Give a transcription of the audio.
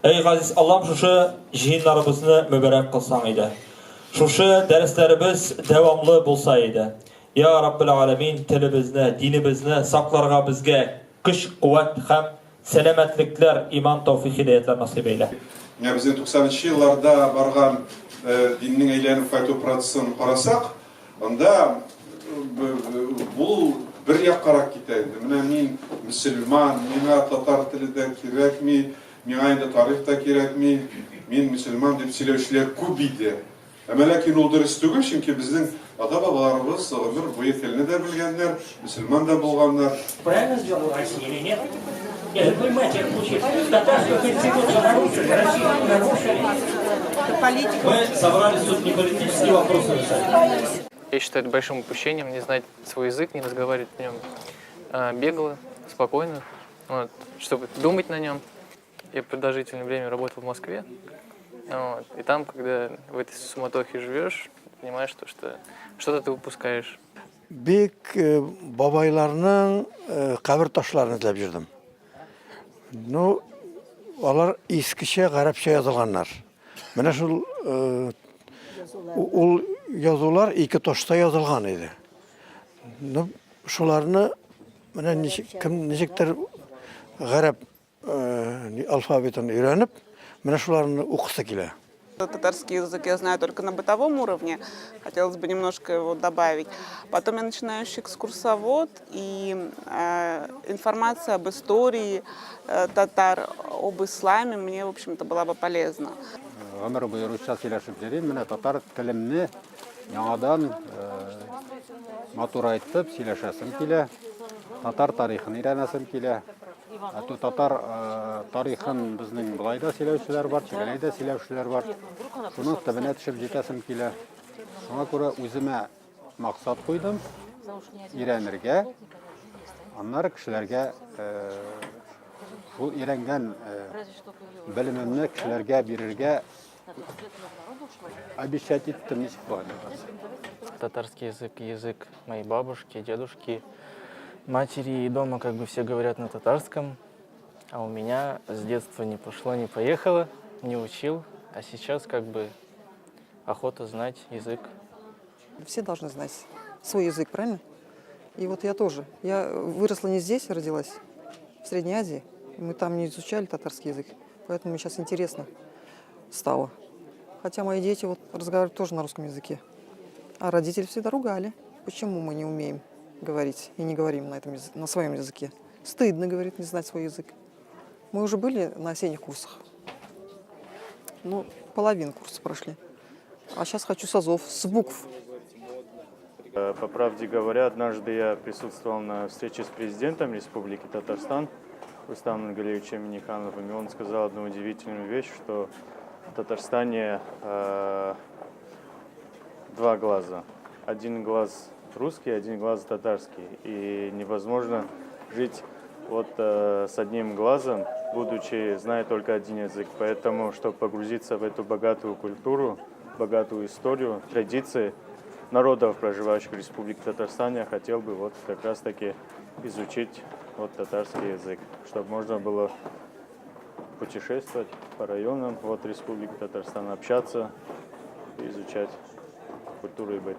Әй газиз Аллам, шушы җыеннарыбызны мөбарәк кылсаң иде. Шушы дәресләребез дәвамлы булса иде. Я Раббел Аләмин, телебезне, динебезне сакларга безгә көч, куәт һәм сәламәтлекләр, иман, тәүфик, һидаятлар насыйп әйлә. Менә безнең 90 нчы елларда барган диннең әйләнеп кайту процессын карасак, анда бу бер яккарак китә инде. Менә мин мөселман, миңа татар теле дә кирәкми, миңа инде тарих та кирәкми, мин мөселман дип сөйләүчеләр күп иде. Әмма ләкин ул дөрес түгел, чөнки безнең ата-бабаларыбыз гомер буе телне дә белгәннәр, мөселман да булганнар. Правильно сделала Россия или нет? Нет, вы понимаете, это получается. Татарскую конституцию нарушили, Россию нарушили. Мы собрались тут не политические вопросы решать. Я считаю это большим упущением не знать свой язык, не разговаривать на нем бегло, спокойно, вот, чтобы думать на нем. Я продолжительное время работал в Москве, вот, и там, когда в этой суматохе живешь, понимаешь, то, что что-то ты упускаешь. Бик бабайларның кабер ташларын эзләп йөрдем. Ну, алар искечә гарәпчә язылганнар. Менә шул ул язулар ике ташта язылган иде. Ну, шуларны менә ничек кем ничектер гарәп алфавитын өйрәнеп, менә шуларны укысы килә. Татарский язык я знаю только на бытовом уровне, хотелось бы немножко его добавить. Потом я начинающий экскурсовод, и информация об истории татар, об исламе мне, в общем-то, была бы полезна. Гомер буе русча сөйләшеп йөрим, менә татар телемне яңадан матурайтып сөйләшәсем килә, татар тарихын өйрәнәсем килә. Ә то татар тарихын безнең болай да сөйләүчеләр бар, тегеләй дә сөйләүчеләр бар. Шуның төбенә төшеп җитәсем килә. Шуңа күрә үземә максат куйдым, өйрәнергә, аннары кешеләргә шул өйрәнгән белемемне кешеләргә бирергә обещать иттем, ничек була. Татарский язык, язык моей бабушки, дедушки, матери, и дома как бы все говорят на татарском, а у меня с детства не пошло, не поехало, не учил, а сейчас как бы охота знать язык. Все должны знать свой язык, правильно? И вот я тоже. Я выросла не здесь, родилась, в Средней Азии. Мы там не изучали татарский язык, поэтому мне сейчас интересно стало. Хотя мои дети вот разговаривают тоже на русском языке. А родители всегда ругали, почему мы не умеем говорить и не говорим на, этом, на своем языке. Стыдно, говорит, не знать свой язык. Мы уже были на осенних курсах. Ну, половину курса прошли. А сейчас хочу с азов, с букв. По правде говоря, однажды я присутствовал на встрече с президентом Республики Татарстан Рустамом Нургалиевичем Миннихановым, и он сказал одну удивительную вещь, что в Татарстане два глаза. Один глаз русский, один глаз татарский. И невозможно жить вот с одним глазом, будучи, зная только один язык. Поэтому, чтобы погрузиться в эту богатую культуру, богатую историю, традиции народов, проживающих в Республике Татарстан, я хотел бы вот как раз-таки изучить вот татарский язык, чтобы можно было путешествовать по районам вот Республики Татарстан, общаться, изучать культуру и быт.